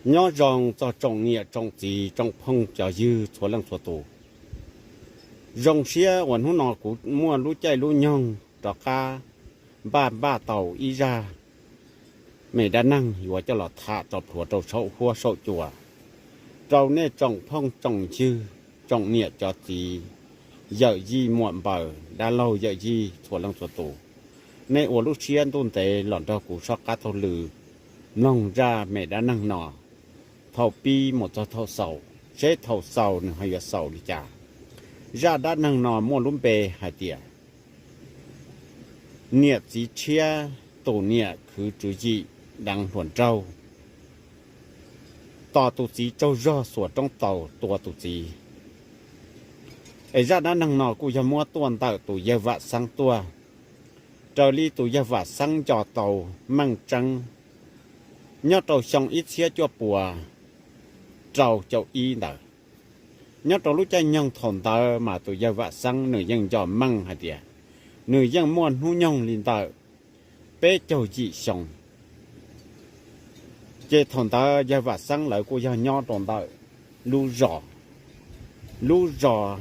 Nyob zoo txog tsoom niam tsoom txiv tsoom phooj cov ywg txhua leej txhua tus. Zoo siab uas hnub no kuv muaj lub caij lub nyoog rov qab npaj npaj tau ib zaj me dab neeg yuav coj los tham tso plhuav rau saum huab saum cua rau nej tsoom phooj tsoom ywg, tsoom niam cov txiv, yawm yij muam npaws dab laug yawm yij txhua leej txhua tus. Nej ua lub siab ntuj ntev los nrog kuv soj qab taug lw mloog zaj me dab neeg no thaum pib mus txog thaum xaus, seb thaum xaus nws ho yuav xaus li cas. Zaj dab neeg no muaj lub npe hais tias niam txiv tshiab, tus niam khwv tswv yim deev hluas nraug, tos tus txiv tsaug zog xuas roob taus tua tus txiv. Es zaj dab neeg no kuj yog muab tuaj ntawm tus yawg Vam Xeeb tuaj. Raws li tus yawg Vam Xeeb nco tau meej tseeb, nyob rau xyoo ib txhiab cuaj puas rau caum ib ntawd, nyob rau lub caij nyoog thaum ntawd mas tus yawg Vam Xeeb nws yeej nco meej hais tias nws yeej muaj hnub nyoog li ntawm peb caug yim xyoo. Ces thaum ntawd yawg Vam Xeeb lawv kuj yog nyob rau ntawm lub zos, lub zos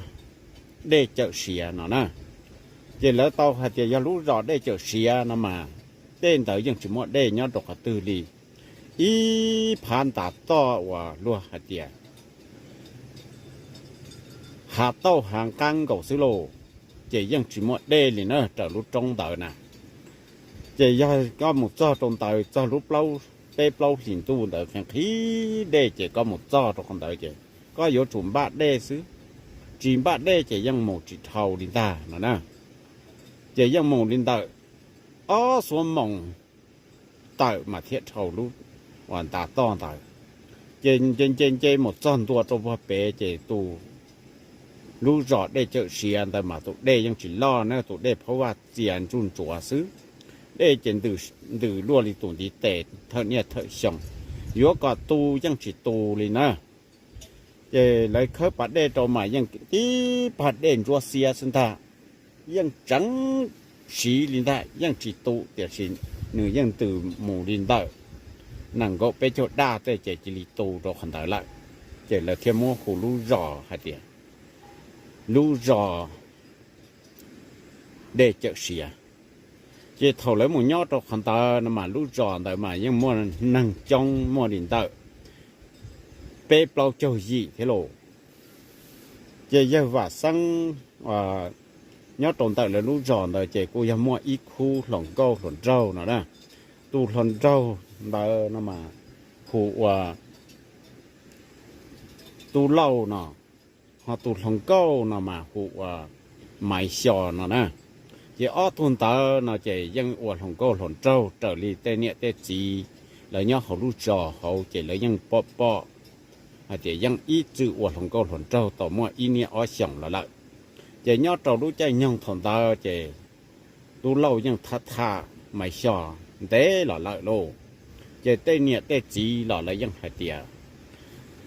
Dej Cawm Siav no na. Ces lawv tau hais tias yog lub zos Dej Cawm Siav no mas tej ntawd yeej tsis muaj dej nyob rau qhov twg li. Ib phav ntav toj uas luag hais tias hav tauj hav nqeeb nkaus xwb lauj, ces yeej tsis muaj dej li na raws lub roob ntawd na. Ces yog koj mus txog rau ntawd txog lub plaub, peb plaub hlis ntuj ntawd qhib qhib dej ces koj mus txog rau qhov ntawd ces koj yuav tsum npaj dej xwb, tsis npaj dej ces yeej mus tsis dhau li ntag no na. Ces yeej mus li ntawm ob xuab moos tawm mas thiaj dhau lub uas ntav toj ntawd. Ces nce nce nce mus txog ntua rau puag pem ces tus lub zos Dej Cawm Siav ntawd mas tus dej yeej tsis loj na, tus dej phaub vaj txias ntsuj ntsuav xwb. Dej ces ntws luaj li tus ntiv tes thawm niaj thawm xyoo, yuav kom tu yeej tsis tu li na. Ces lawv khawb pas dej rau mas yeej tib pas dej ntsuab xiab xwb ntag, yeej tseev siv li ntag yeej tsis tu, tiam sis nws yeej ntws mus li ntawm nees nkaum peb caug daj tej ces cia li tu rau qhov ntawd lawm. Ces lawv thiaj muab hu lub zos hais tias lub zos Dej Cawm Siav. Ces thaum lawv mus nyob rau qhov ntawd no mas lub zos ntawd mas yeej muaj neeg coob muaj li ntawm peb plaub caug yim thiab lauj. Ces yawg Vam Xeeb nyob rau ntawm lawv lub zos ntawd ces kuj yog muaj ib khub hluas nkauj hluas nraug no na. Tus hluas nraug ntawd no mas hu ua Tub Lauj no, ho tus hluas nkauj no mas hu ua Maiv Xyo no na. Ces ob tug ntawd no ces yeej ua hluas nkauj hluas nraug raws li tej niam tej txiv lawv nyob hauv lub zos hauv ces lawv yeej pom pom hais tias yeej ib txwm ua hluas nkauj hluas nraug tau muaj ib niaj ob xyoos los lawm. Ces nyob rau lub caij nyoog thaum ntawd ces Tub Lauj yeej tham tham Maiv Xyo ntev los lawm lauj. Ces tej niam tej txiv los lawv yeej hais tias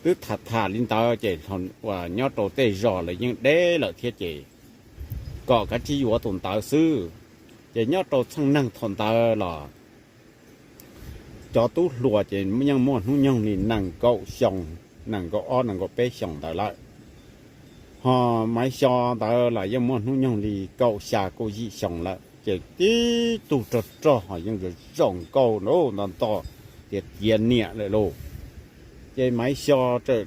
twb tham tham li ntawd ces nyob rau tej zos lawv yeej deb lawm thiab ces kom kav tsij yuav tus ntawd xwb. Ces nyob rau txheej neeg thaum ntawd los cov tub hluas ces yeej muaj hnub nyoog li nees nkaum xyoo, nees nkaum ob nees nkaum peb xyoos ntawd lawm. Ho Maiv Xyo ntawd los yeej muaj hnub nyoog li kaum xya kaum yim xyoo lawm ces tib tug rog rog ho yeej zoo nkauj nto nto tiav tiav niam lawm lauj. Ces Maiv Xyo txawm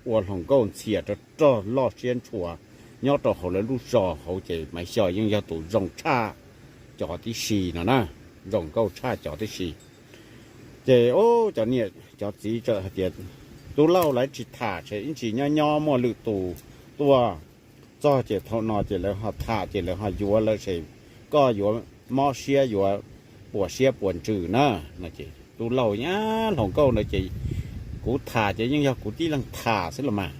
ua hluas nkauj ntxhias rog rog loj siab ntshua nyob rau hauv lawv lub zos hauv ces Maiv Xyo yeej yog tus zoo tshaj cov tib si no na, zoo nkauj tshaj cov tib si. Ces cov niam cov txiv txawm hais tias Tub Lauj, lawv tsis tham ces ib ntsis nyob nyob muaj lwm tus tuaj txog ces thaum no ces lawv ho tham ces lawv ho yuav lawm ces koj yuav mob siab yuav puas siab puas ntsws na. Tub Lauj, hluas nkauj ntawd ces kuv tham ces yeej yog kuv tib leeg tham xwb los mas,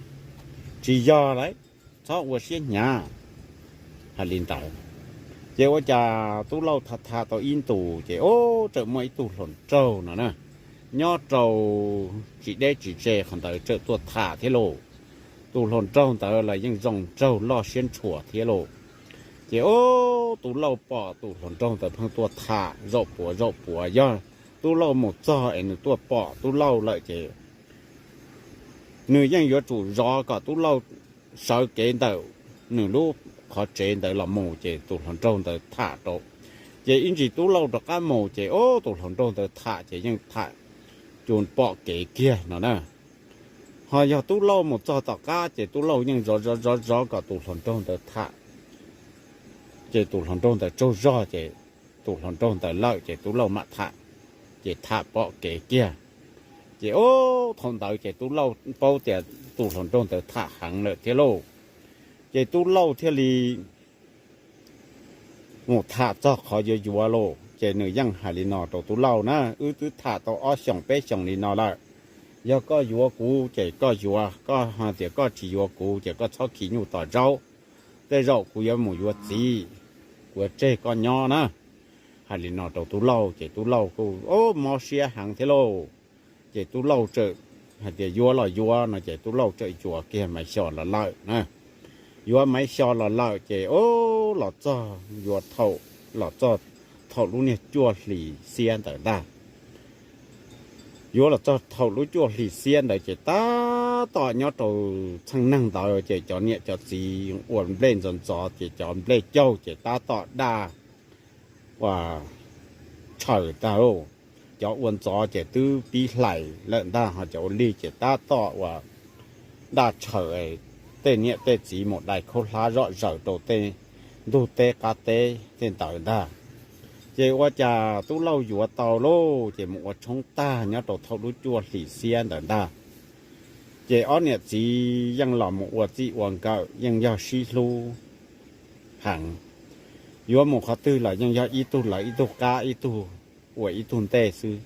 tsis yog lawm, txhob ua siab hnyav. Hais li ntawd ces ua cas Tub Lauj tham tham tau ib ntus ces ub txawm muaj ib tug hluas nraug no na, nyob rau tsis deb tsis ze qhov ntawd txawm tuaj tham thiab lauj. Tus hluas nraug ntawd los yeej zoo nraug loj siab ntshua thiab lauj. Ces ub Tub Lauj pom tus hluas nraug ntawd pheej tuaj tham zaum puav zaum puav, yog Tub Lauj mus txog es nws tuaj pom Tub Lauj lawm ces nws yeej yuav tsum zov kom Tub Lauj sawv kev ntawm nws lub qhov tsev ntawd los mus ces tus hluas nraug ntawd tham rau. Ces ib ntsis Tub Lauj rov qab mus ces tus hluas nraug ntawd tham ces yeej tham cus pom kev kiag no na. Ho yog Tub Lauj mus txog tom qab ces Tub Lauj yeej zov zov zov zov kom tus hluas nraug ntawd tham, ces tus hluas nraug ntawd tsaug zog ces tus hluas nraug ntawd lawm ces Tub Lauj mam tham, ces tham pom kev kiag. Ces ub thaum ntawd ces Tub Lauj paub tias tus hluas nraug ntawd tham heev lawm thiab lauj. Ces Tub Lauj thiaj li mus tham txog qhov yuav yuav lauj, ces nws yeej hais li no rau Tub Lauj na, wb twb tham tau ob xyoos peb xyoos li no lawm. Yog koj yuav kuv ces koj yuav, koj hais tias koj tsis yuav kuv ces koj txhob khi nyuj tos zaub. Tej zaum kuv yuav mus yuav txiv, kuv yuav tseg koj nyob na. Hais li no rau Tub Lauj ces Tub Lauj kuj mob siab heev thiab lauj. Ces Tub Lauj txawm hais tias yuav los yuav no ces Tub Lauj txawm yuav kiag Maiv Xyos los lawm na. Yuav Maiv Xyos los lawm ces ub los txog yuav thaum, los txog thaum lub niag cuaj hlis xiab ntawd ntag. Yuav los txog thaum lub cuaj hlis xiab ntawd ces tab tom nyob rau txheej neeg ntawd ces cov niam cov txiv ua nplej ntxov ntxov ces cov nplej caug ces tab tom daj ua tshaws tag lauj. Cov ua ntxov ces twb pib hlais lawm ntag, ho cov ua lig ces tab tom ua daj tshaws, tej niam tej txiv mus dai khaub hlab zom zaws rau tej ntug teb qab teb tej ntawd ntag. Ces ua cas Tub Lauj yuav tau lauj, ces mus ua tshoob tag nyob rau thaum lub cuaj hlis xiab ntawd ntag. Ces ob niam txiv yeej los mus ua txij ua nkawm yeej yog sib hlub heev. Yuav mus qhov twg los yeej yog ib tug lawv ib tug qab, ib tug ua ib tug ntej xwb.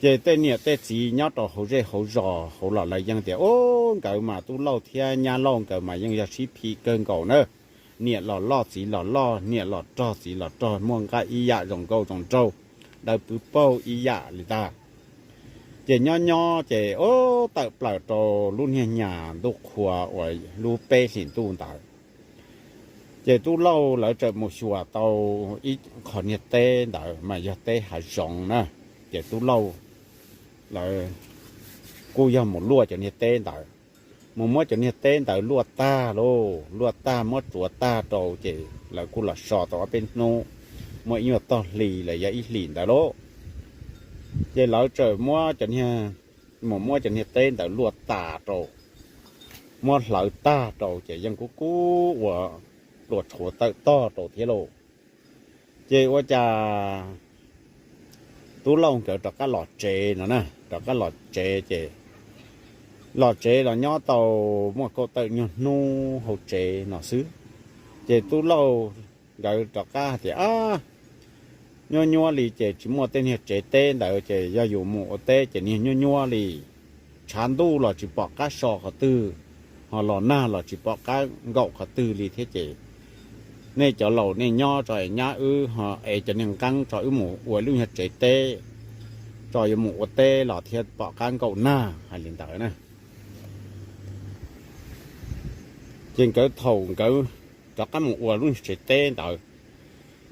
Ces tej niam tej txiv nyob rau hauv zej hauv zos hauv los lawv yeej tias, ub, nkawd mas Tub Lauj thiab Nyab Lauj nkawd mas yeej yog sib phim kawg nkaus na. Niam los loj txiv los loj, niam los rog txiv los rog, muaj nqaij ib yam, zoo nkauj zoo nraug, dawb pw paug ib yam li ntag. Ces nyob nyob ces ub tawm plaws rau lub niag nyas ntuj qhua uas lub peb hlis ntuj ntawd, ces Tub Lauj lawv txawm mus xyuas tau ib qho niag teb ntawd mas yog teb hav zoov na. Ces Tub Lauj lawv kuj yog mus luaj cov niag teb ntawd, mus muab cov niag teb ntawd luaj tag lauj, luaj tag muab tsuav tag rau ces lawv kuj los so tau ob peb hnub, muaj ib nyuag tog hli los yog ib hlis ntawd lauj. Ces lawv txawm muab cov niag, mus muab cov niag teb ntawd luaj tas rau, muab hlawv tag rau ces yeej kub kub ua pluas tshuav tawm tog rau thiab lauj. Ces ua cas Tub Lauj nkawd rov qab los tsev no na, rov qab los tsev ces los tsev los nyob tau muaj kaum tawm nyuag hnub hauv tsev no xwb, ces Tub Lauj nkawd rov qab hais tias, ab, nyuaj nyuaj li ces tsis muaj tej niag tsev teb ntawd ces yog yus mus ua teb ces niag nyuaj nyuaj li, tshav ntuj los tsis pom qab so qhov twg, ho los nag los tsis pom qab nkaum qhov twg li thiab ces nej cov laus nej nyob tso es nyab wb ho ev cov niag nqeeb tso wb mus ua lub nyuag tsev teb, tso yuav mus ua teb los thiaj pom qab nkaum nag, hais li ntawd na. Ces nkawd thaum nkawd rov qab mus ua lub nyuag tsev teb ntawd,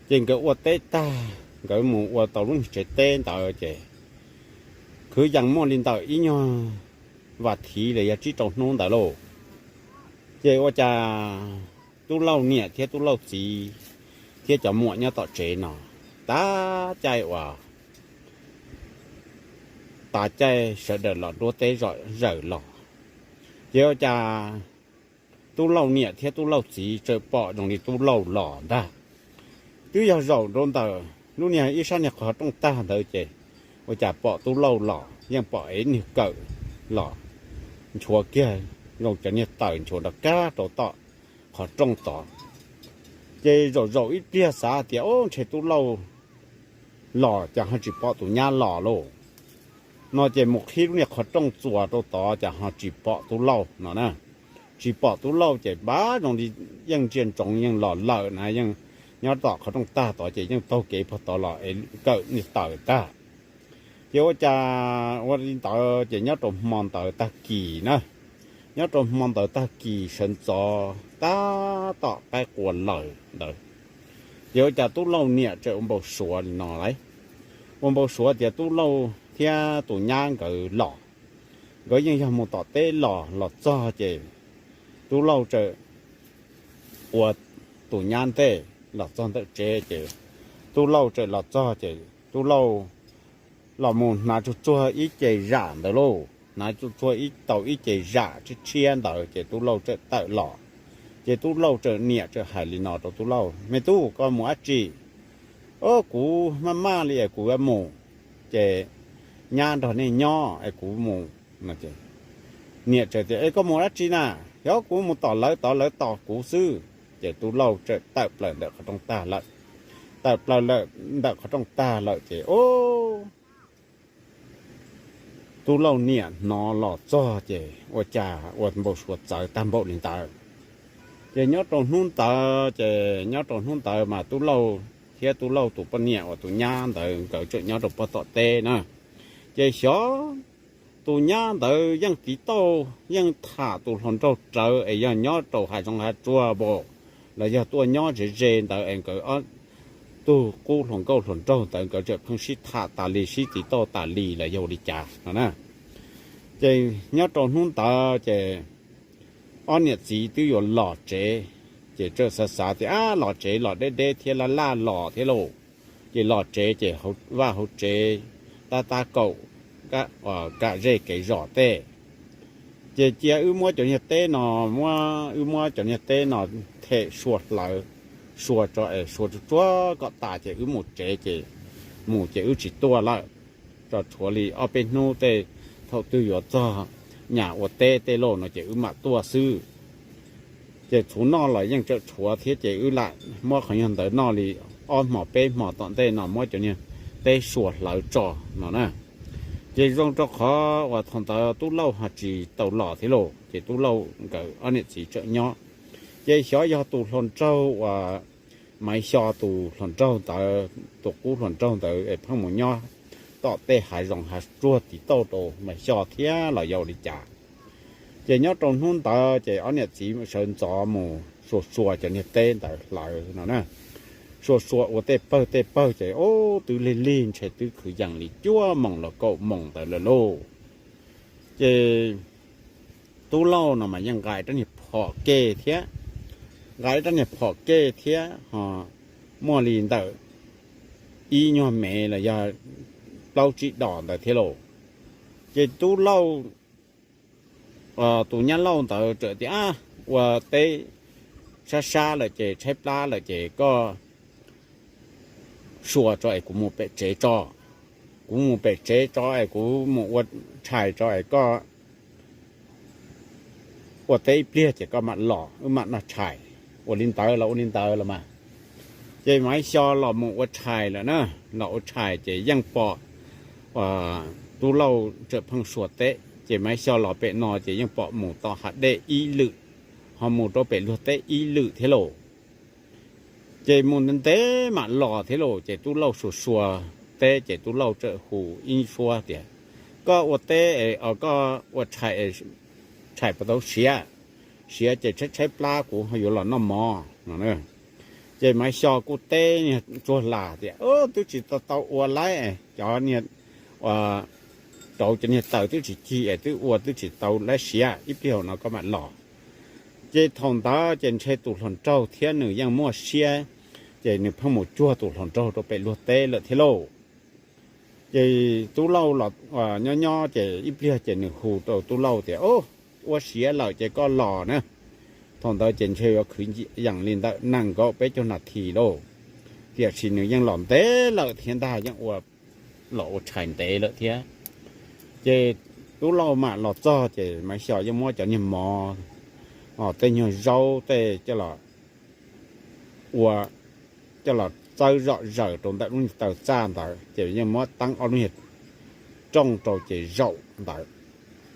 ces nkawd ua teb tag, nkawd mus ua tau lub nyuag tsev teb ntawd ces kwv yees muaj li ntawm ib nyuag vas thiv los yog tsib rau hnub ntawd lauj. Ces ua cas Tub Lauj niam thiab Tub Lauj txiv thiab cov muam nyob tom tsev no, tas caij uas tas caij sawv daws los nruab teb zom zaws los, ces ua cas Tub Lauj niam thiab Tub Lauj txiv txawm pom zoo li Tub Lauj los ntag. Twb yog zaum rau ntawm lub niag ib sab niag qhov rooj tag ntawd ces ua cas pom Tub Lauj los yeej pom ev niag kawm los nchuav kiag zoo cov niag taws nchuav nrov kag rau tom qhov rooj tod. Ces zaum zaum ib pliag xav tias, ub, ntshe Tub Lauj los ces ho tsis pom tus nyab los lauj no ces mus qhib lub niag qhov rooj txuas rau tod ces ho tsis pom Tub Lauj no na. Tsis pom Tub Lauj ces npav zoo li yeej ntsia ntsoov yeej los lawm na, yeej nyob tom qhov rooj tag tod ces yeej taug kev pog tod los es kawm niag taws tag. Ces ua cas ua li ntawd ces nyob rau hmo ntawd tag kis na, nyob rau hmo ntawd tag kis sawv ntxov tab tom qaib qua lawm ntawd, ces ua cas Tub Lauj niam txawm ua npau suav li no lauj, ua npau suav tias Tub Lauj thiab tus nyab nkawd los, nkawd yeej yog mus tom teb los, los txog ces Tub Lauj txawm ua tus nyab ntej los txog ntawm tsev ces Tub Lauj txawm los txog ces Tub Lauj los mus hnav tsuag tsuag ib ce zam ntawd lauj, hnav tsuag tsuag ib tau ib ce zam tshiab tshiab ntawd ces Tub Lauj txawm tawm los. Ces Tub Lauj txawm niam txawm hais li no rau Tub Lauj, Me tub, koj mus dab tsi? Au, kuv maj maj li es kuv yuav mus, ces nyab nrog nej nyob es kuv mus. Niam txawm tias, Es koj mus dab tsi na? Yog kuv mus tom lawv tod, lawv tos kuv xwb. Ces Tub Lauj txawm tawm plaws ntawm qhov rooj tag lawm. Tawm plaws ntawm qhov rooj tag lawm ces, o, Tub Lauj niam hnov los txog ces ua cas ua npau suav txawv tag npaum li ntawd. Ces nyob rau hnub ntawd ces nyob rau hnub ntawd mas Tub Lauj thiab Tub Lauj tus poj niam uas tus nyab ntawd nkawd tseem nyob rau pog tom teb na. Ces xyov tus nyab ntawd yeej tiv tauj yeej tham tus hluas nraug rawv es yog nyob rau hav zoov hav tsuag npaum los yog tuaj nyob ze ze ntawd es nkawd ob tug qub hluas nkauj hluas nraug ntawd nkawd tseem pheej sib tham tas li sib tiv tauj tas li los yog li cas no na. Ces nyob rau hnub ntawd ces ob niam txiv twb yuav los tsev, ces txawm xav xav tias, Ab, los tsev los deb deb thiab laj laj los thiab lauj. Ces los tsev ces vaj hauv tsev tab tab kaum kam zej kev zos tej. Ces cia wb muab cov niag teb no, muab, wb muab cov niag teb no them sua hlawv, sua tso es sua tsuag tsuag kom tas ces wb mus tsev ces, mus ces wb tsis tuaj lawm, tso tshuav li ob peb hnub tej, thaum twg yuav txog nyam ua teb tej lauj no ces wb mam tuaj xwb. Ces txhuv noj los yeej tseem tshuav thiab ces wb lam muab qhov nyuag ntawd noj li ob hmos peb hmos tom ntej no muab cov niag teb sua hlawv tso no na. Ces zoo rau qhov uas thaum ntawd Tub Lauj ho tsis tau los thiab lauj, ces Tub Lauj nkawd ob niam txiv tseem nyob. Ces xyov yog tus hluas nraug uas Maiv Xyo tus hluas nraug ntawd, tus qub hluas nraug ntawd es pheej mus nyob tom tej hav zoov hav tsuag tiv tauj rau Maiv Xyo thiab los yog li cas. Ces nyob rau hnub ntawd ces ob niam txiv sawv ntxov mus sua sua cov niag teb ntawd hlawv no na. Sua sua ua tej pawg tej pawg ces ub twb lig lig ntshe twb kwv yees li cuaj moos los kaum moos ntawd lawm lauj. Ces Tub Lauj no mas yeej nqa rab niag phom ke thiab, nqa rab niag phom ke thiab ho muaj li ntawm ib nyuag mev los yog plaub tsib dos ntawd thiab lauj. Ces Tub Lauj tus nyab Lauj ntawd txawm tias, Ua teb sab sab lawm ces tshaib plab lawm ces koj sua tso es kuv mus pem tsev tso. Kuv mus pem tsev tso es kuv mus ua tshais tso es koj ua teb ib pliag ces koj mam los wb mam noj tshais. Ua li ntawd los ua li ntawd los mas. Ces Maiv Xyo los mus ua tshais lawm na, los ua tshais ces yeej pom Tub Lauj tseem pheej sua teb ces Maiv Xyo los pem no ces yeej pom mus tom hav dej ib lwm, ho mus rau pem luag teb ib lwm thiab lauj. Ces mus ntev ntev mam los thiab lauj, ces Tub Lauj sua sua teb ces Tub Lauj txawm hu ib suab tias, Koj ua teb, koj ua tshais, tshais puas tau siav? Siav ces tshaib tshaib plab kuv ho yuav los noj mov no. Ces Maiv Xyo kuj teb niag tsuag las tias, Twb tsis tau tau ua laib, cov niag rauv cov niag taws twb tsis cig es twb ua twb tsis tau laib siav, ib pliag no koj mam los. Ces thaum ntawd ces ntshe tus hluas nraug thiab nws yeej muaj siab, ces nws pheej mus cuag tus hluas nraug rau pem luag teb lawm thiab lauj. Ces Tub Lauj los nyob nyob ces ib pliag ces nws hu rau Tub Lauj tias, Ua siav lawm ces koj los na. Thaum ntawd ces ntshe yuav kwv yees li ntawm nees nkaum peb caug nas this lauj, tiam sis nws yeej los ntev lawm thiab ntag, yeej ua, los ua tshais ntev lawm thiab. Ces Tub Lauj mam los txog ces Maiv Xyo yeej muab cov niag mov, tej nyuag zaub tej coj los ua, coj los txawb zom zaws rau ntawm lub niag taw txaj ntawd ces yeej muab teeb ob lub niag rooj rau ces zaum ntawd.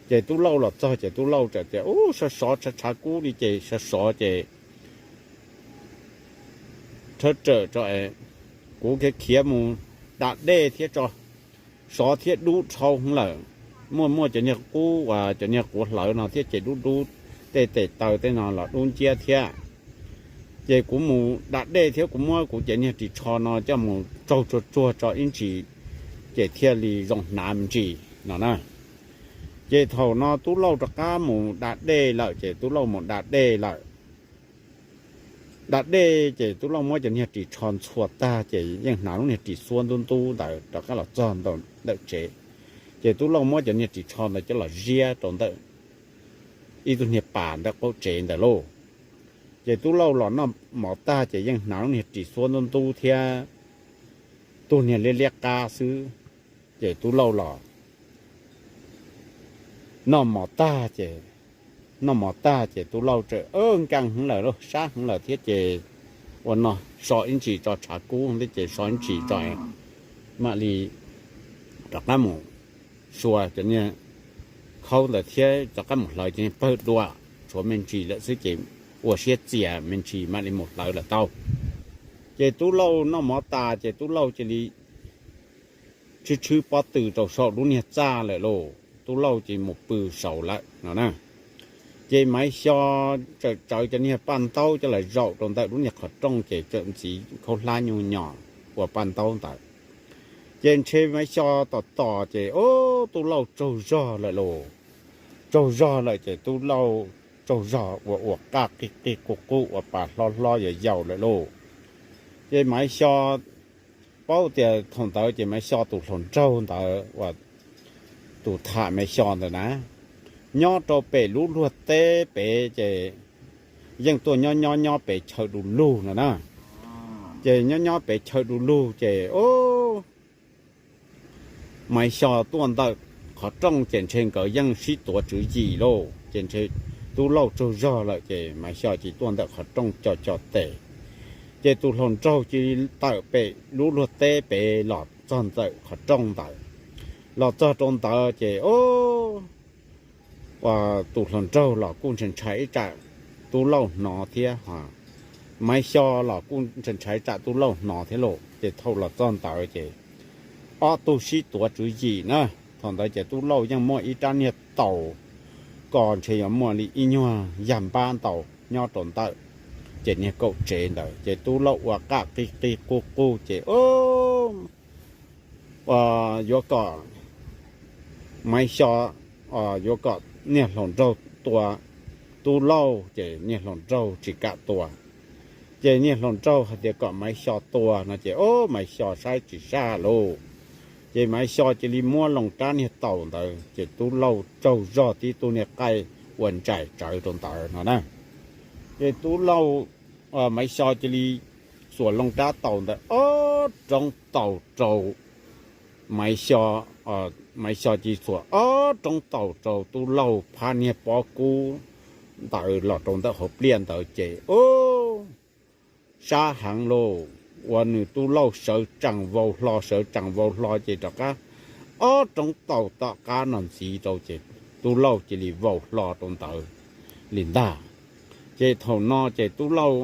Ces Tub Lauj los txog ces Tub Lauj txawm tias, Ub, sov sov tshav tshav kub li ces sov sov ces thawb rawm tso, kuv khiav khiav mus da dej thiab tso, sov thiab dub dhau lawm. Muaj muaj cov niag qub uas cov niag quav hlawv no thiab ces dub dub, tej tes taw tej no los dub nciab thiab. Ces kuv mus da dej thiab kuv muab kuv cov niag ris tsho no coj mus tsaug tsuag tsuag tso ib ntsis, ces thiaj li zoo hnav me ntsis no na. Ces thaum no Tub Lauj rov qab mus da dej lawm, ces Tub Lauj mus da dej lawm. Da dej ces Tub Lauj muab cov niag ris tsho ntxhua tag ces yeej hnav lub niag ris xuab ntub ntub ntawd rov qab los txog ntawm tsev. Ces Tub Lauj muab cov niag ris tsho ntawd coj los ziab rau ntawm ib tug niag pas ntawm qaum tsev ntawd lauj. Ces Tub Lauj los noj mov tag ces yeej hnav lub niag ris xuab ntub ntub thiab tug niag liab liab qab xwb. Ces Tub Lauj los noj mov tag ces, noj mov tag ces Tub Lauj txawm nkees heev lawm, sab heev lawm thiab ces ua no so ib ntsis tso tshav kub thiab ces so ib ntsis tso mam li rov qab mus sua cov niag khaub ntawd thiab rov qab mus hlawv cov niag pawg dua, tshuav me ntsis lawm xwb ces ua siab txias me ntsis mam li mus hlawv lawm tau. Ces Tub Lauj noj mov tas ces Tub Lauj cia li tshwb tshwb pob tw rau saum lub niag txaj lawm lauj. Tub Lauj ces mus pw saud lawm no na. Ces Maiv Xyo txawm tsawv cov niag paj ntaub coj los zaum rau ntawm lub niag qhov rooj ces txawm ntxiv khaub hlab nyuj nyos ua paj ntaub ntawd. Ces ntshe Maiv Xyo tos tos ces o, Tub Lauj tsaug zog lawm lauj. Tsaug zog lawm ces Tub Lauj tsaug zog ua ua qaj qig qig qug qug ua pas hlob hlob yos yaus lawm lauj. Ces Maiv Xyo paub tias thaum ntawd ces Maiv Xyo tus hluas nraug ntawd uas tus tham Maiv Xyo ntawd na, nyob rau pem lub luag teb pem ces yeej tuaj nyob nyob nyob pem chaw du lug no na. Ces nyob nyob pem chaw du lug ces o, Maiv Xyo tuaj ntawm qhov rooj ces ntshe nkawd yeej sib tuav tswv yim lauj. Ces ntshe Tub Lauj tsaug zog lawm ces Maiv Xyo cia tuaj ntawm qhov rooj co co tes. Ces tus hluas nraug cia li tawm pem lub luag teb pem los txog ntawm qhov rooj ntawd. Los txog rau ntawd ces o, tus hluas nraug los kuj ntshai ntshai ib tsam Tub Lauj hnov thiab, Maiv Xyo los kuj ntshai ntshai ib tsam Tub Lauj hnov thiab lauj. Ces thaum los txog ntawd ces ob tug sib tuav tswv yim na. Thaum ntawd ces Tub Lauj yeej muaj ib rab niag taus ko ntshe yuav muaj li ib nyuag yag npab ntau nyob rau ntawm ces niag kaum tsev ntawd ces Tub Lauj ua qaj qig qig qug qug ces yuav kom Maiv Xyo, yuav kom niag hluas nraug tua Tub Lauj ces niag hluas nraug tsis kam tua. Ces niag hluas nraug hais tias kom Maiv Xyo tua no ces o, Maiv Xyo saib tsis saj lauj. Ces Maiv Xyo cia li muab loo rab niag taus ntawd ces Tub Lauj tsaug zog tib tug niag qaij ua ntsais tsawv rau ntawd no na. Ces Tub Lauj, Maiv Xyo cia li xuas loo rab taus ntawd ob roob taus rau Maiv Xyo, Maiv Xyo cia li xuas ob roob taus rau Tub Lauj phab niag pob kub ntawd los rau ntawm hauv pliaj ntawd ces o, sab heev lauj, ua nws Tub Lauj sawv tsees vau hlo sawv tsees vau hlo ces rov qab ob roob taus tom qab no ntxiv rau ces Tub Lauj cia li vau hlo rau ntawd li ntag. Ces thaum no ces Tub Lauj,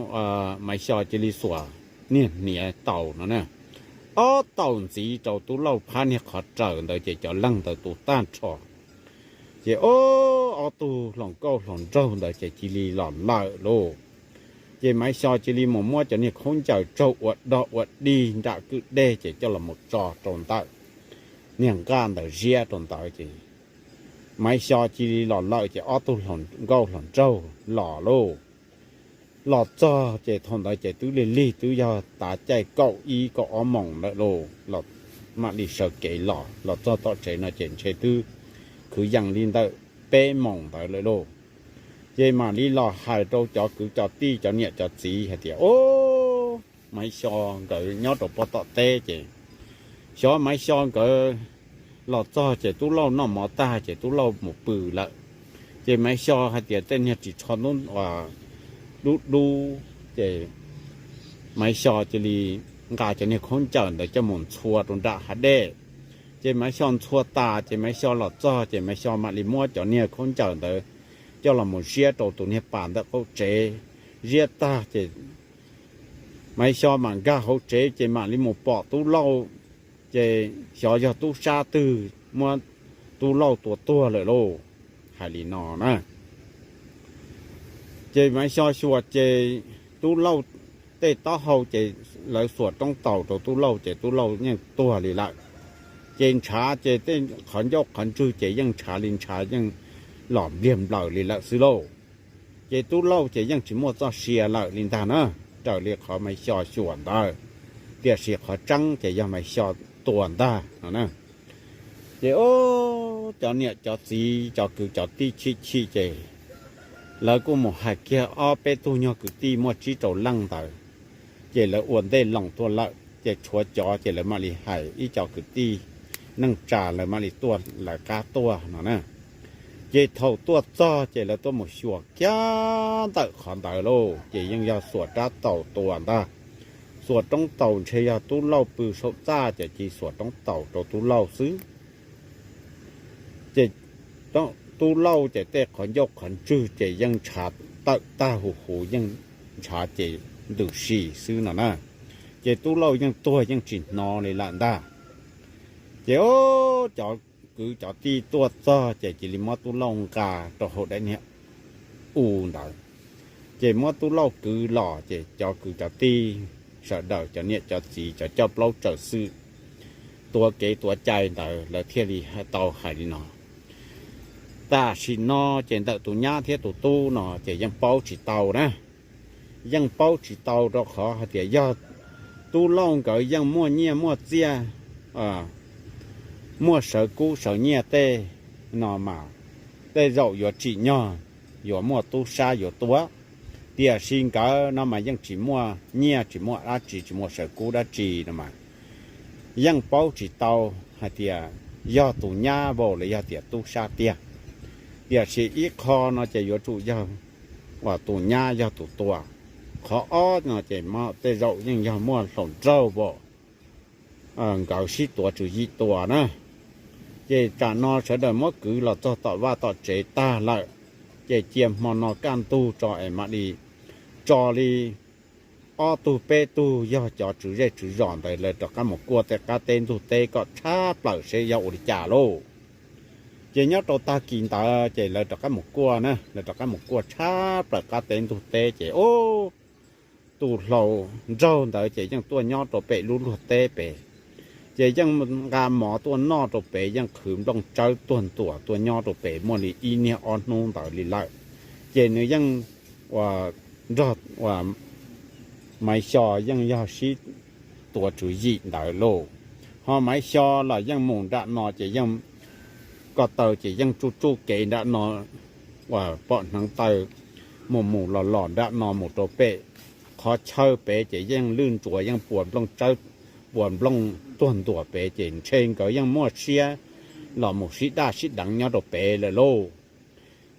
Maiv Xyo cia li xuas niag hniav taus no na, ob taus ntxiv rau Tub Lauj phab niag qhov raws ntawd ces cov leeg ntawd tu tag nrho. Ces o, ob tug hluas nkauj hluas nraug ntawd ces cia li los lawm lauj. Ces Maiv Xyo cia li mus muab cov niag khaub ncaws tsaug ua dog ua dig nram kwj deg ces coj los mus tso rau ntawm niag nqaj ntawd ziab rau ntawd ces Maiv Xyo cia li los lawm ces ob tug hluas nkauj hluas nraug los lauj. Los txog ces thaum ntawd ces twb lig lig twb yog tav caij kaum ib kaum ob moos lawm lauj, los mam li sawv kev los, los txog tom tsev no ces ntshe twb kwv yees li ntawm peb moos ntawd lawm lauj. Ces mam li los hais rau cov kwv cov tij cov niam cov txiv hais tias o, Maiv Xyo nkawd nyob rau pem tom teb ces xyov Maiv Xyo nkawd los txog ces Tub Lauj noj mov tag ces Tub Lauj mus pw lawm. Ces Maiv Xyo hais tias tej niag ris tsho ntub dub dub ces Maiv Xyo cia li nqa cov niag khaub ncaws ntawd coj mus ntxhua rau nram hav dej. Ces Maiv Xyo ntxhua tas ces Maiv Xyo los txog ces Maiv Xyo mam li muab cov niag khaub ncaws ntawd coj los mus ziab rau tus niag pas ntawm qaum tsev. Ziab tag ces Maiv Xyo mam nkag hauv tsev ces mam li mus pom Tub Lauj, ces xyov yog tub sab twg muab Tub Lauj tua tuag lawm lauj, hais li no na. Ces Maiv Xyo xyuas ces Tub Lauj tej taub hau ces lawv xuas roob taus rau Tub Lauj ces Tub Lauj yeej tuag li lawm. Ces ntshav ces tej qhov ncauj qhov ntswg ces yeej ntshav li ntshav, yeej los npliag nplaws li lawm xwb lauj. Ces tub lauj ces yeej tsis muaj txoj sia lawm li ntag na, raws li qhov Maiv Xyo xyuas ntawd. Tiam sis qhov tseeb ces yog Maiv Xyo tua ntag no na. Ces cov niam cov txiv cov kwv cov tij chim chim ces lawv kuj mus hais kiag ob peb tug nyuag kwv tij muaj tsib rau leej ntawd, ces lawv ua ntej loo tuaj lawm. Ces tshuav cov ces lawv mam li hais ib co kwv tij neej tsa lawv mam li tuaj lawv qab tuaj no na. Ces thaum tuaj txog ces lawv tuaj mus xyuas kiag ntawm qhov ntawd lauj, ces yeej yog xuas rab taus tua ntag. Xuas roob taus ntshe yog tub lauj pw saum txaj ces cia xuas roob taus rau tub lauj xwb. Ces tub lauj ces tej qhov ncauj qhov ntswg ces yeej ntshav tawm tag huv huv, yeej ntshav ces ntws si xwb no na. Ces tub lauj yeej tuag yeej tsis hnov li lawm ntag. Ces cov kwv cov tij tuaj txog ces cia li muab tub lauj nqa rau hauv daim niag u ntawd. Ces muab tub lauj kwv los ces cov kwv cov tij sawv daws cov niam cov txiv cov coj plaub tsawv xwm tuav kev tuav cai ntawd lawv thiaj li tau hais li no. Tam sim no ces ntawm tus nyab thiab tus tub no ces yeej paub tsis tau na. Yeej paub tsis tau rau qhov hais tias yog tub lauj nkawd yeej muaj nyiaj muaj txiaj, muaj sawv kub sawv nyiaj tej no mas tej zaum yuav tsim nyog yuav muaj tub sab yuav tuav. Tiam sis nkawd no mas yeej tsis muaj nyiaj tsis muaj dab tsi tsis muaj sawv kub dab tsi no mas yeej paub tsis tau hais tias yog tus nyab vau los yog tias tub sab tiag. Tiam sis ib qho no ces yuav tsum yog uas tus nyab yog tus tua. Qhov ob no ces tej zaum yeej yog muaj hluas nraug vau nkawd sib tuav tswv yim tua na. Ces tsam no sawv daws muab kwv los txog tom vaj tom tsev tag lawm, ces cia hmo no kaj ntug tso es mam li tso li ob tug peb tug yog cov tswv zej tswv zos ntawd lawv rov qab mus kuaj tej qab teb ntug teb kom tshab plaws seb yog ua li cas lauj. Ces nyob rau tag kis ntawd ces lawv rov qab mus kuaj na, lawv rov qab mus kuaj tshab plaws qab teb ntug teb ces ub, tus hluas nraug ntawd ces yeej tuaj nyob rau pem lub luag teb pem, ces yeej nqa mov tuaj noj rau pem, yeej qhwv nplooj tsawb tuag ntuam tuaj nyob rau pem muaj li ib niag ob hnub ntawd li lawm. Ces nws yeej ua nrog ua Maiv Xyo yeej yog sib tuav tswv yim ntawd lauj. Ho Maiv Xyo los yeej mus nram no ces yeej ko taw ces yeej tsuj tsuj kev nram no uas pom hneev taw mus mus los los nram no mus rau pem qhov chaw pem ces yeej lwj ntsuav yeej puas nplooj tsawb puas nplooj tuag ntuam pem ces ntshe nkawd yeej muaj siab los mus sib daj sib deev nyob rau pem lawm lauj.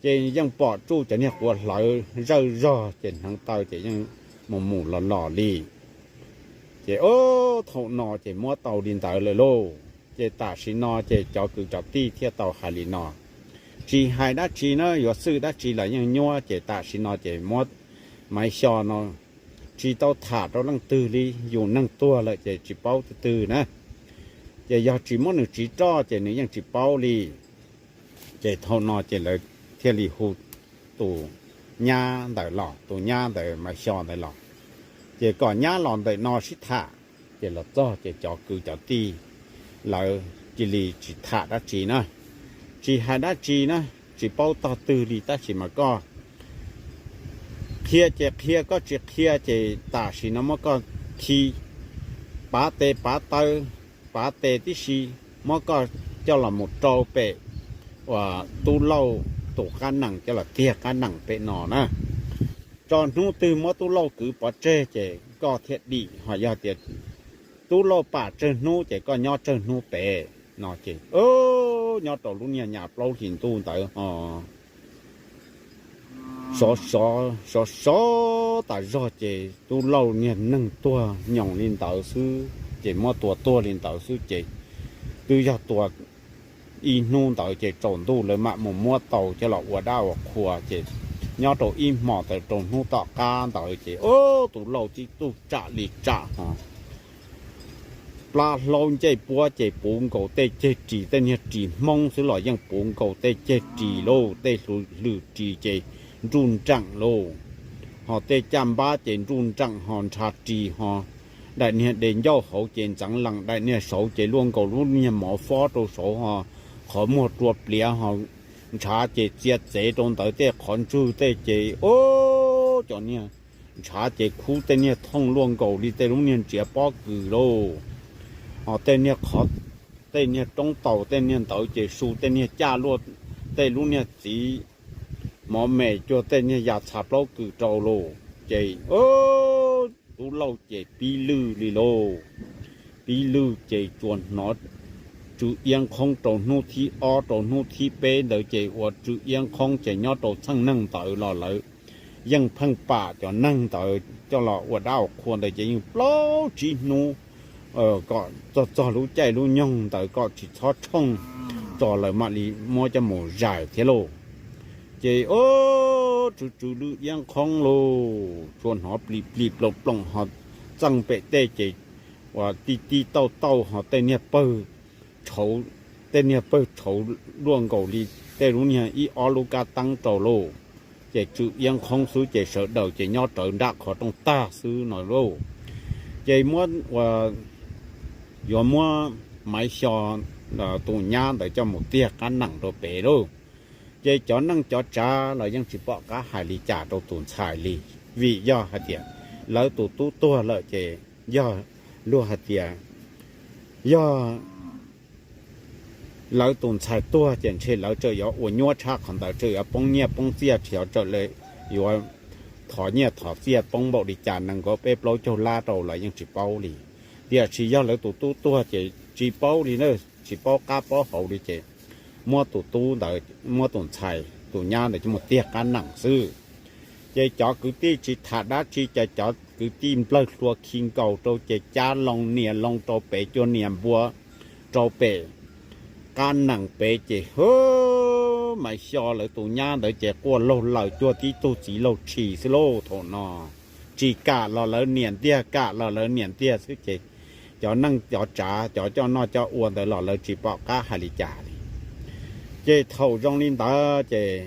Ces yeej pom tsuj cov niag quav hlawv zawj zog ces hneev taw ces yeej mus mus los los li. Ces ub, thaum no ces muab tau li ntawd lawm lauj. Ces tam sim no ces cov kwv cov tij thiaj tau hais li no, tsis hais dab tsi na, yuav xwm dab tsi los yeej nyuab. Ces tam sim no ces muab Maiv Xyo no tsis tau tham rau leej twg li, yus neeg tuag lawm ces tsis paub twg twg na. Ces yog tsis muab nws tsiv roj ces nws yeej tsis paub li. Ces thaum no ces lawv thiaj li hu tus nyab ntawd los, tus nyab ntawd Maiv Xyo ntawd los, ces kom nyab los ntawm no sib tham. Ces los txog ces cov kwv cov tij lawv cia li tsis tham dab tsi na, tsis hais dab tsi na, tsis paub tog twg li, tab sis mas koj qhia ces qhia, koj tsis qhia ces tam sim no muab koj khi pav tes pav taw, pav tes tib si, muab koj coj los mus rau pem uas tub lauj tus qab nees, coj los tiag qab nees pem no na. Tso hnub twg muab tub lauj kwv pov tseg ces koj thiaj dim, ho yog tias tub lauj pam tsawg hnub ces koj nyob tsawg hnub pem no. Ces nyob rau lub niag nyam plaub hlis ntuj ntawd ho sov sov sov sov tas zog ces tub lauj niag neeg tuag nyoos li ntawd xwb ces muab tua tuag li ntawd xwb ces twb yog tua ib hnub ntawd ces tsaus ntuj lawv mam mus muab tau coj los ua dab ua qhua. Ces nyob rau ib hmos tawm rau hnub tom qab ntawd ces ub, tus lauj tib tug tsam li tsam ho plab hlaub ncej puab ces puv nkaus tej ceg ris, tej niag ris Hmoob xwb los yeej puv nkaus tej ceg ris lauj, tej hlwm ris ces nruj nreem lauj, ho tej caj npab ces nruj nreem ho ntshav ris ho daim niag de ncauj hauv ces ntxeev lees daim niag saud ces luaj nkaus lub niag mov fob rau saud ho qhov muag rua pliav ho ntshav ces txia txev rau ntawd tej qhov ntswg tej ces o cov niag ntshav ces khub tej niag thooj luaj nkaus li tej lub niag ntsiav pob kws lauj. Ho tej niag qhov, tej niag roob taus tej niag ntawd ces su tej niag caj luaj tej lub niag txiv mov me cuag tej niag yam txha plaub kws rau lauj. Ces tub lauj ces pib lwj li lauj. Pib lwj ces tsuas hnov tsw iab nqhoob rau hnub thib ob rau hnub thib peb ntawd ces ua tsw iab nqhoob ces nyob rau txheej neeg ntawd los lawv yeej pheej pam cov neeg ntawd coj los ua dab ua qhua ntawd ces yeej plaub tsib hnub kom txog txog lub caij lub nyoog ntawd kom tsis txhob tshooj tso lawv mam li muab coj mus zais thiab lauj. Ces o tsw tsw lwj iab nqhoob lauj, tsuas hnov plis plis ploom ploom ho txeej pem tej ces uas tij tij tauj tauj ho tej niag pawg tshauv, tej niag pawg tshauv luaj nkaus li tej lub niag ib ob lub kab teeb rau lauj. Ces tsw iab nqhoob xwb ces sawv daws ces nyob rawv nram qhov rooj tag xwb no lauj. Ces muab, yuav muab Maiv Xyo tus nyab ntawd coj mus tiag qab nees rau pem lauj. Ces cov neej cov tsav los yeej tsis pom qab hais li cas rau tus ntxhais li, vim yog hais tias lawv tus tub tuag lawm ces yog luag hais tias yog lawv tus ntxhais tuag ces ntshe lawv tseem yuav ua nyuaj tshaj qhov ntawd, tseem yuav poob nyiaj poob txiaj, tsis yog tseem yuav thov nyiaj thov txiaj poob npaum li cas nees nkaum peb plaub caug lab rau los yeej tsis paub li. Tiam sis yog lawv tus tub tuag ces tsis paub li na, tsis paub qab paub hauv li ces muab tus tub ntawd, muab tus ntxhais tus nyab ntawd coj mus tiag qab nees xwb. Ces cov kwv tij tsis tham dab tsi, ces cov kwv tij nplawg hlua khi nkaus rau ces cab loo nias loo rau pem, cuag nias npua rau pem qab nees pem ces hwb, Maiv Xyo lawv tus nyab ntawd ces quaj laug laws cuag tib tug txiv laug tshis xwb lauj. Thaum no tsis kam los lawv niam ntiag, kam los lawv niam ntiag xwb ces cov neej cov tsav cov coj noj coj ua ntawd los lawv tsis pom qab hais li cas li. Ces thaum zoo li ntawd ces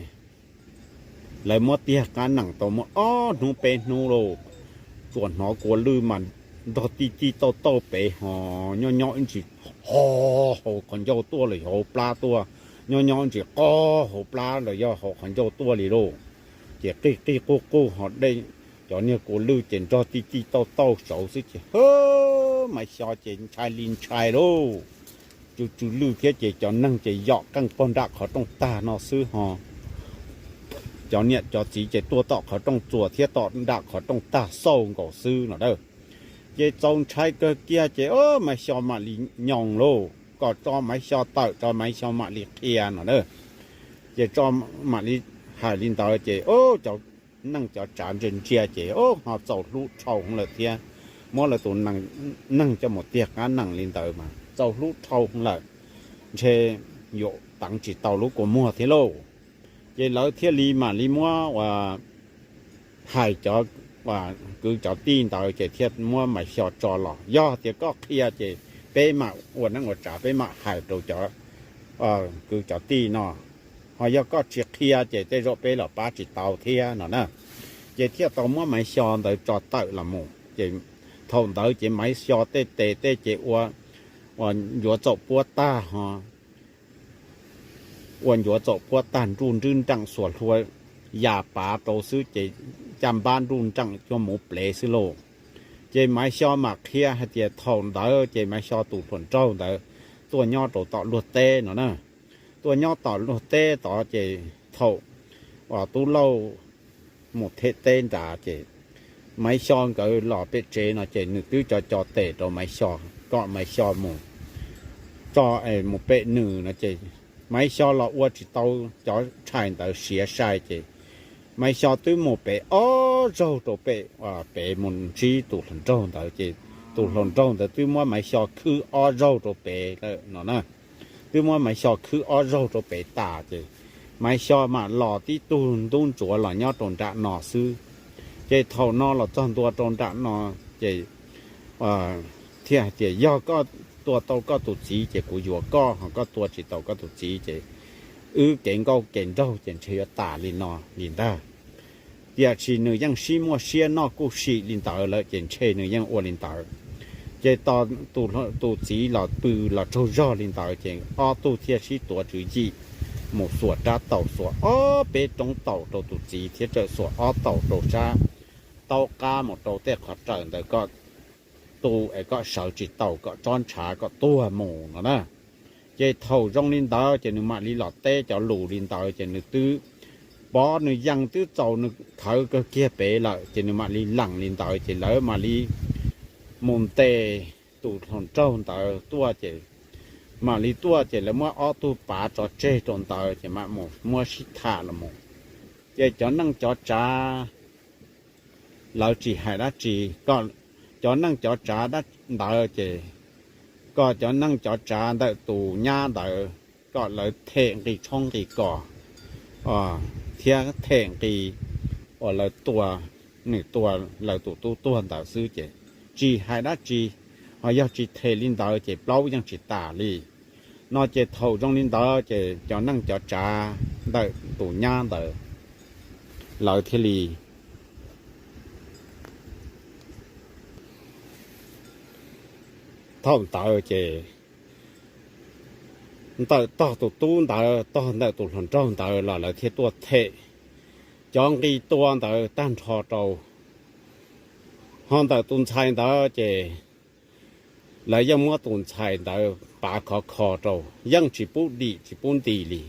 lawv muab tiag qab nees tau muaj ob hnub peb hnub lauj, tsuas hnov kua lwj mas nrog tij tij tauj tauj pem ho nyob nyob ib ntsis ho hauv qhov ncauj tuaj los hauv plab tuaj, nyob nyob ib ntsis qo hauv plab los yog hauv qhov ncauj tuaj li lauj. Ces qij qij quj quj ho dej, cov niag kua lwj ces nrog tij tij tauj tauj saud xwb ces hwb, Maiv Xyo ces ntshai li ntshai lauj. Tsw tsw lwj thiab ces cov neeg ces yom qeej pog nram qhov rooj tag no xwb ho cov niam cov txiv ces tuaj tom qhov rooj txuas thiab tom nram qhov rooj tag xauj nkaus xwb no na. Ces txaus ntshai kawg kiag ces Maiv Xyo mam li nyoos lauj, kom tso Maiv Xyo tawm tso Maiv Xyo mam li qhia no na. Ces tso mam li hais li ntawd ces cov neej cov tsav ntsia ntsia ces ho txaus hlub dhau lawm thiab, muab lawv tus neeg coj mus tiag qab nees li ntawd mas txaus hlub dhau lawm, ntshe yuav teev tsis tau lub kua muag thiab lauj. Ces lawv thiaj li mam li muab ua hais cov kwv cov tij ntawd ces thiaj muab Maiv Xyo tso los, yog tias koj qhia ces peb mam ua neej ua tsav peb mam hais rau cov kwv cov tij no, ho yog koj tsis qhia ces tej zaum peb los pab tsis tau thiab no na. Ces thiaj tau muab Maiv Xyo ntawd tso tawm los mus ces thaum ntawd ces Maiv Xyo tej tes tej ces ua, ua ncuav txaum puab tag ho ua ncuav txaum puab tag nruj nrwb nreem xuas hlua ya pav rau xwb ces caj npab nruj nreem cuag muv plev xwb lauj. Ces Maiv Xyo mam qhia hais tias thaum ntawd ces Maiv Xyo tus hluas nraug ntawd tuaj nyob rau tom luag teb no na. Tuaj nyob tom luag teb tod ces thaum uas Tub Lauj mus them teb nrad ces Maiv Xyo nkawd los pem tsev no ces nws twb co co tes rau Maiv Xyo kom Maiv Xyo mus tso mus pem nws no ces Maiv Xyo los ua tsis tau cov tshais ntawd siav sai ces Maiv Xyo twb mus pem ob zaug rau pem, pem mus ntsib tus hluas nraug ntawd ces tus hluas nraug ntawd twb muab Maiv Xyo khwb ob zaug rau pem lawm no na. Twb muab Maiv Xyo khwb ob zaug rau pem tas ces Maiv Xyo mam los tib tug ntub ntsuav los nyob rau nram no xwb. Ces thaum no los txog ntua rau nram no ces thiaj hais tias yog koj tua tau koj tus txiv ces kuv yuav koj, ho koj tua tsis tau koj tus txiv ces wb kev nkauj kev nraug ces ntshe yuav tas li no li ntag. Tiam sis nws yeej sib muaj siab noj kuj sim li ntawd lawm ces ntshe nws yeej ua li ntawd. Ces tos tus txiv los pw los tsaug zog li ntawd ces ob tug thiaj sib tuav tswv yim mus xuas rab taus, xuas ob peb roob taus rau tus txiv thiab txawm xuas ob taus rau sab taub qab mus rau tej qhov raws ntawd kom tu es kom sawv tsis taus, kom tsob ntshav kom tuag mus no na. Ces thaum zoo li ntawd ces nws mam li los teb cov lus li ntawd ces nws twb pov nws yees twb txaus nws khawv kawg kiag pem lawm ces nws mam li lees li ntawd ces lawv mam li mus ntes tus hluas nraug ntawd tuaj ces mam li tuaj ces lawv muab ob tug pav tso tseg rau ntawd ces mam mus muab sib tham los mus. Ces cov neej cov tsav lawv tsis hais dab tsi, kom cov neej cov tsav ntawd ces kom cov neej cov tsav ntawm tus nyab ntawd kom lawv them nqi tshoob nqi kos thiab them nqi uas lawv tua, nws tua lawv tus tub tuag ntawd xwb ces tsis hais dab tsi, ho yog tsis them li ntawd ces plaub yeej tsis tas li no. Ces thaum zoo li ntawd ces cov neej cov tsav ntawm tus nyab ntawd lawv thiaj li, thaum ntawd ces ntawm tog tus tub ntawd, tog ntawm tus hluas nraug ntawd los lawv thiaj tuaj them cov nqi tua ntawd tag nrho rau. Ho ntawm tus ntxhais ntawd ces lawv yeej muab tus ntxhais ntawd pav khov kho rau, yeej tsis pub dim tsis pub nti li.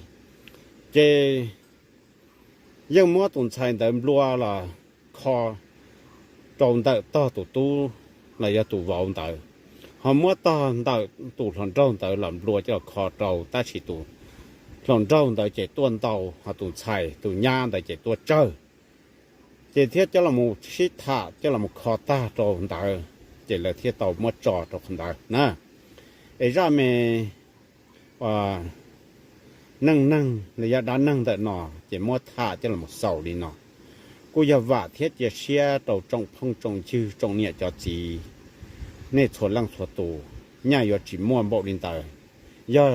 Ces yeej muab tus ntxhais ntawd nplua los kho rau ntawm tog tus tub los yog tus vauv ntawd, ho muab tog ntawm tus hluas nraug ntawd los nplua coj los kho rau, tab sis tus hluas nraug ntawd ces tuaj ntaus, ho tus ntxhais tus nyab ntawd ces tuaj tsawg. Ces thiaj coj los sib tham coj los kho tag rau ntawd, ces lawv thiaj tau muab tso rau qhov ntawd na. Es zaj me neej neeg los yog dab neeg ntawm no ces muab tham coj los xaus li no. Kuj yog vam thiab cia siab rau tsoom phooj tsoom ywg tsoom niam cov txiv, nej txhua leej txhua tus, nyaj yuav tsis muaj npaum li ntawd. Yog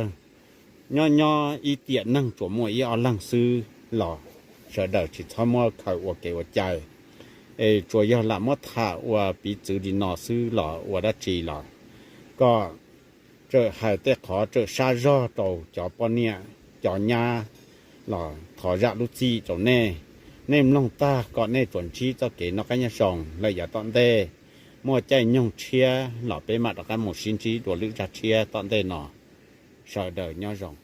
nyob nyob ib tiam neeg tsuas muaj ib ob leeg xwb los sawv daws tsis txhob muab khaws ua kev ua cai, es tsuas yog lam muab tham ua piv txwv li no xwb los ua dab tsi los kom txawm hais tej qhov txawm sab zog rau cov poj niam cov nyab los thov zam lub txim rau nej. Nej mloog tag kom nej tsuas ntsib txoj kev noj qab nyob zoo lawm yav tom ntej. Muaj caij nyoog tshiab los peb mam rov qab mus sib ntsib dua lwm zaj tshiab tom ntej no. Sawv daws nyob zoo.